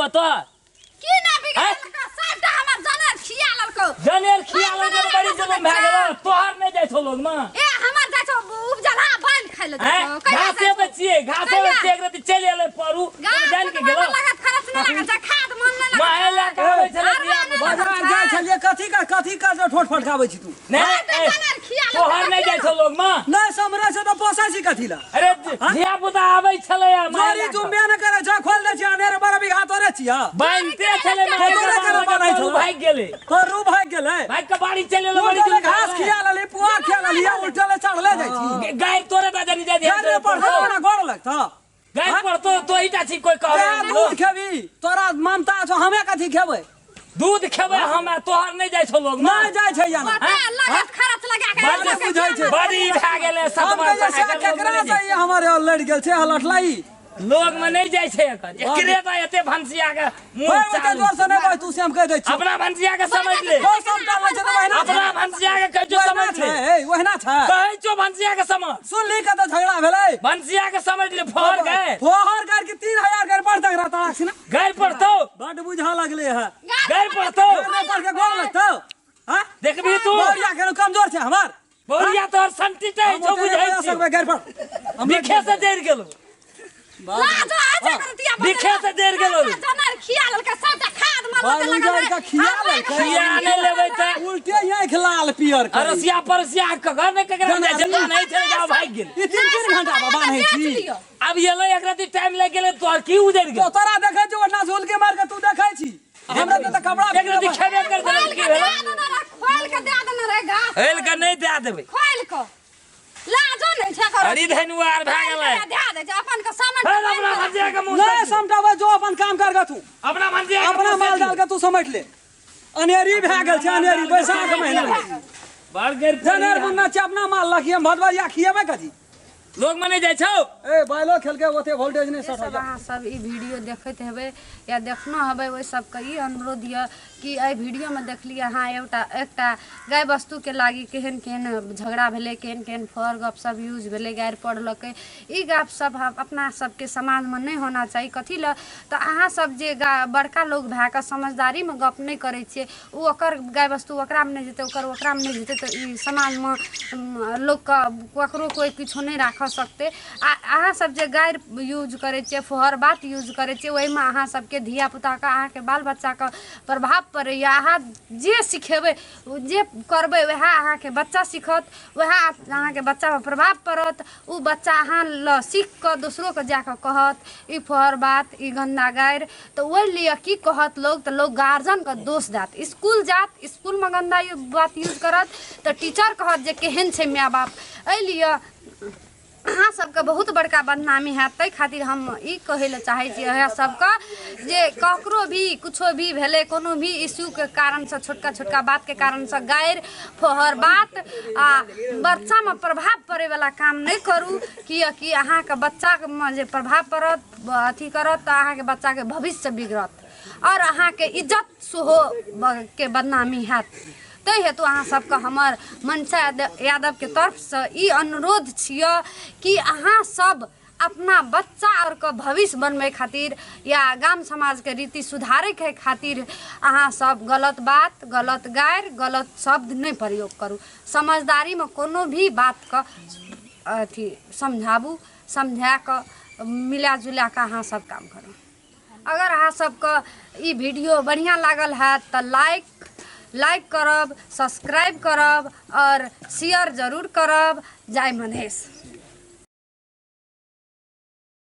छौ तोहर? की ना बिगड़ हैं? लेलको सबटा हमर जनेर खिया लेलको। जनेर खिया लेलको तऽ बड़ी जुलुम भए गेलो, तोहर नहि जाइ छौ लोग मे। ए हमर जाइ छौ उपजलहा बान्हि खाइ लए जाइ हैं? छौ। कहिया घासे जाइ छौ? मे छियै, घासे मे कहिया? छियै, एक रति चलि एलै परू, गाछ जानि के गेलो। लागत खरच नहि लागत छै, खाद मन नहि लागत। माहे लए कऽ आबै छलै अरबा नहि धिया लागत बाजार छै। जाइ छलियै, कथी का कथी का जो ठोट फटकाबै छी तू? नहि, अरे ए, जनेर खिया लेलको, तोहर नहि जाइ छौ लोग मे। नहि समरै छै तऽ पोसै छी कथी लए? अरे धिया पुता आबै छलै आ माय जोरी जुम्बे ने करै छै, खोल दै छी अनेर, 12 बीघा तोरे छियै। बान्हिते छलै माय, तोरे केना बान्है छौ? भागि गेलै। तोरू भागि गेलै। भागि कऽ बाड़ी चलि एलै। बड़ी उल्टले घास खिया लेली, पुआर खिया लेली, उल्टले चढ़ले जाइ छी। गाय तोरे टा जानी जाइ। गाय नहि पढ़तौ ना गोर लगतौ। गाय पढ़तौ तो ईटा छी कोई कहबै? तोरा दूध खेबी, तोरा ममता छौ, हमे कथी खेबै? दूध खेबै हम, तोहर नहि जाइ छौ लोग। नहि जाइ छै याना। ओते लागत खरच लगा के बड़ लोकके बुझै छै। बड़ी भए गेलै हम सतमा। कहियै से केकरा से ई हमर लड़ि गेल छै हलटलाई? लोग में नहि जाइ छै एकर, एकरे तऽ एते भनसिया के मुंह ओए ओते चालू। जोर से नहि बाज तू, से हम कहि दै छियौ। अपना भनसिया के समझ ले। तो समटा लै छै तऽ ओहिना छै। अपना भनसिया के कहै छौ ओहिना समझ छै, ले। ए ओहिना छै। कहै छौ भनसिया के समझ। सुनली कतऽ झगड़ा भेलै? भनसिया के समझ ले, फहर गए। फोहर कर के 3000 कर पड़ तक रहता ना। गाय पड़तौ। बड बुझा लगले है। गाय पड़तौ। गाय पड़ के गोर लगतौ? हाँ? देखबी तू। बौरिया के कमजोर छै हमर। बौरिया तोहर संटी छै हम छौ ओते बुझै नहि छी। सकबै गाय पर। हम बिखे से जरि गेलो। लाज होइ छै करतिया बदला। बिखे से जरि गेलो। जनेर खिया लेलकै सबटा, खाद मन बाल लगल उजाड़ि कऽ खिया लेलकै। खिया नहि लेबै तऽ उल्टे आँखि लाल पियर करी। अरसिया परसिया ककर नहि ककरा जाइ छै, बान्है छै, जाओ भागि गेल। ई 3-3 घंटा पर बान्है छी। आब एलै एकरा टाइम लागि गेलै, तोहर की उजरि तो गेल? तोरा देखै छी ओना झोल के मार के तू देखै छी। हमरा तऽ कपड़ा एक रति खेबे कर देलक, खोलि की कऽ भेलै? दए देने रहै, खोलि कऽ दए देने रहै घास। हेल के नहि दए देबै। खोलि कऽ लाजो नहि छै करो। हरी धनुआर भए गेलै। दए दै छै अपन के सामान। हेल अपना भंसिया के मुँह नहीं से। समटाबै, जो अपन काम कर तू। अपना भंसिया के अपना मुँह से माल जाल के तू समेट ले। अनेरी भए गेल छै अनेरी, बैसाख महीना। बड़ गैर जनेर बुन्ना छै, अपना माल लखिए भदवरिया खिएबै कथी? लोग मने जाइ छौ। ए बाइलो खेलके ओते वोल्टेज नहि जे सटल। सब अहाँ सब ई वीडियो देखैत हेबै या देखनो हेबै, ओहि सबके ई अनुरोध यऽ कि एहि वीडियोमे देखलियै अहाँ एकटा गाय वस्तुके लागि केहन केहन झगड़ा भेलै, केहन केहन फर गप सब यूज भेलै, गारि पढ़लकै। ई गप सब हम अपना सबके समाजमे नहि होना चाही। कथी लए तऽ अहाँ सब जे बड़का लोग भए कऽ समझदारीमे गप नहि करै छियै, ओ ओकर गाय वस्तु ओकरामे नहि जेतै, ओकर ओकरामे नहि जेतै, तऽ ई समाजमे लोकके ककरो कोइ किछो नहि राखऽ सकतै। आ अहाँ सब जे गारि यूज करै छियै, फुहर बात यूज करै छियै, ओहिमे अहाँ सबके धियापुताके, अहाँके बाल बच्चाके प्रभाव पड़ैए। अहाँ जे सिखेबै, जे करबै, वएह अहाँके बच्चा सिखत, वएह अहाँके बच्चापर प्रभाव पड़त। ओ बच्चा अहाँ लग सीख कऽ दोसरोके जा कऽ कहत ई फहर बात, ई गन्दा गारि। तऽ ओहि लिए की कहत लोग? तऽ लोग गार्जियनके दोष देत। इसकुल जायत, इसकुलमे गन्दा बात यूज करत तऽ टीचर कहत जे केहन छै माय बाप। एहि लिए अहाँ सबके बहुत बड़का बदनामी हैत। ताहि खातिर हम ई कहै लए चाहै छी अहाँ सबके जे ककरो भी किछो भी भेलै, कोनो भी इश्यूके कारणसँ, छोटका छोटका बातके कारणसँ गारि फहर बात आ बच्चामे प्रभाव पड़ैवला काम नहि करू, किएकि अहाँके बच्चामे जे प्रभाव पड़त, अथी करत, तऽ अहाँके बच्चाके भविष्य बिगड़त आओर अहाँके इज्जत सेहो के बदनामी हैत। ताहि हेतु अहाँ सबके हमर मनसा यादवके तरफसँ ई अनुरोध छियै कि अहाँ सब अपना बच्चा आरके भविष्य बनबै खातिर या गाम समाजके रीति सुधारैके खातिर अहाँ सब गलत बात, गलत गारि, गलत शब्द नहि प्रयोग करू। समझदारीमे कोनो भी बातके अथी समझाबू, समझा कऽ मिला जुला कऽ अहाँ सब काम करू। अगर अहाँ सबके ई वीडियो बढ़िआँ लागल हैत तऽ लाइक करब, सब्सक्राइब करब आओर शेयर जरूर करब। जय मधेश।